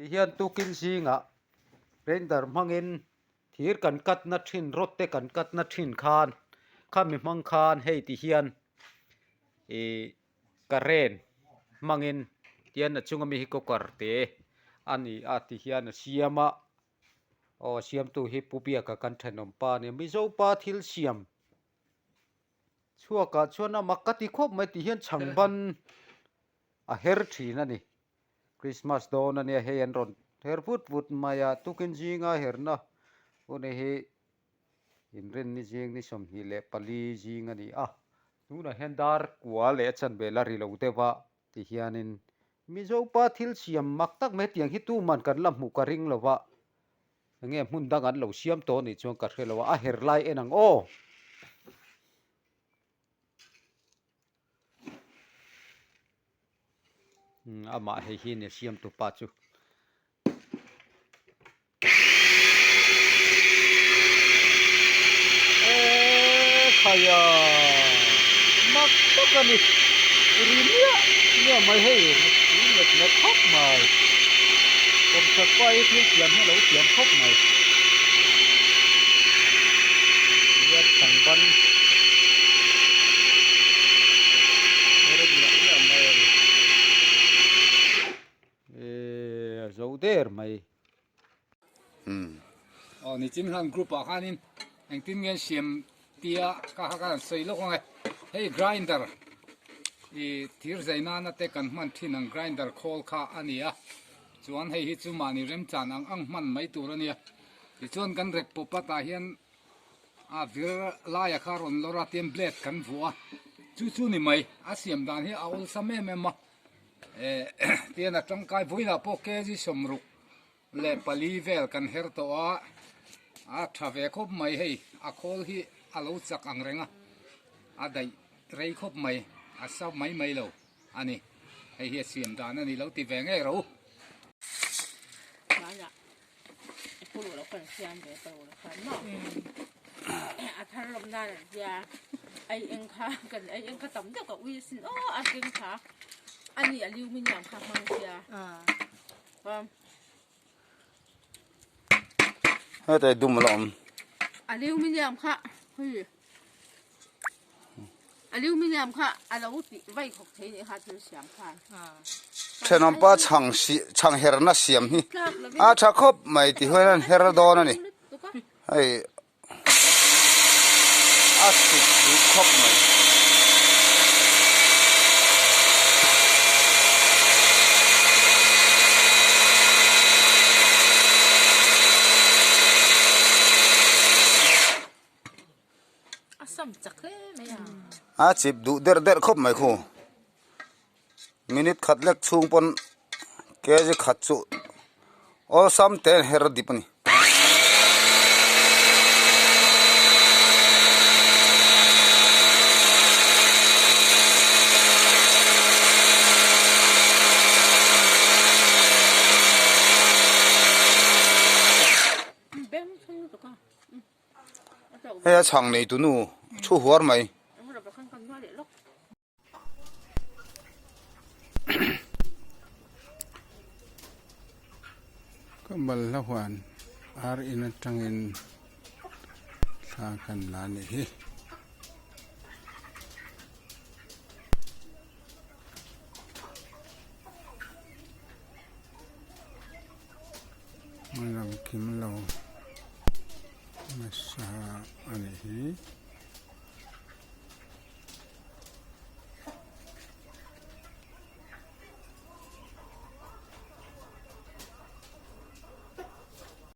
Ti hian tukin zingah grinder hmangin thir kan cut na thin rod te kan cut na thin khan khami hmang khan hei ti hian ih current hmangin tian a chunga mi hi cooker te a ni a ti hian a siam a aw a siamtu hi Pu Biaka kan thenawm pa a nia Mizo pa thil siam chhuakah chuan a mak ka ti khawp mai tih hian chhang ban a her thin a ni Christmas dawn a nia hei an rawn her vut vut mai a tukin zinga herna hun hi Inrinni zing ni 24 zing a ni a, tunah hian dar kua leh a chanve la ri lo deuh a ti hianin Mizo pa thil siam mak tak mai hetiang hi tuman kan la hmuh ka ring lo va, enge hmun dang an lo siam tawh anih chuan ka hre lo a, a her lai en ang aw. Amah hei hi nia siamtu pa chu. Ekhaya mak tak a ni ri miah miah mai hei ri met met khawp mai kawmchhak pa hi thil siam hi a lo thiam khawp mai nia chhang ban her miah miah mai a ni eee a zo der mai. Aw nichin khan group ah khanin engtin nge an siam tia ka kha khan an sawi lawk ang e hei grinder ih thir zai nana te kan hman thin ang grinder khawl kha a ni a chuan hei hi chu mahni remchan ang ang hman mai tur a nia tichuan kan rek pawp a tah hian a vir laia kha rawn lawr a tian blade kan vuah a chu chu ni mai a siam dan hi a awlsam em em a eh tian a tangkai vawiinah pawh kg 60 leh pali vel kan her tawh a, a tha ve khawp mai hei a khawl hi a lo chak ang reng a, a daih rei khawp mai a sa mai mai lo a ni, hei hi a siam dan a ni lo ti ve ngei ro. Ai eng kha kan ai eng kha tam deuh ka ui asin aw a keng kha ani aluminium kha hmang sia um Hetlai dum a la awm. Aluminium kha hei aluminium kha a lo tih vai khawp thei nih kha thil siam khan. Thenawm pa chhang si chhang herna siam hi a tha khawp mai ti huan an her dawn a ni hei A chhuk duh khawp mai. A chip duh derh derh khawp mai khu. Minute khat lek chhung pawn kg khat chu awlsam te an her dip a ni. Hei a chhang nei tunu thu huar mai. Ka balhla huan ar in atangin thla kan la a nih hi. Hma lam kim lo nasa a nih hi.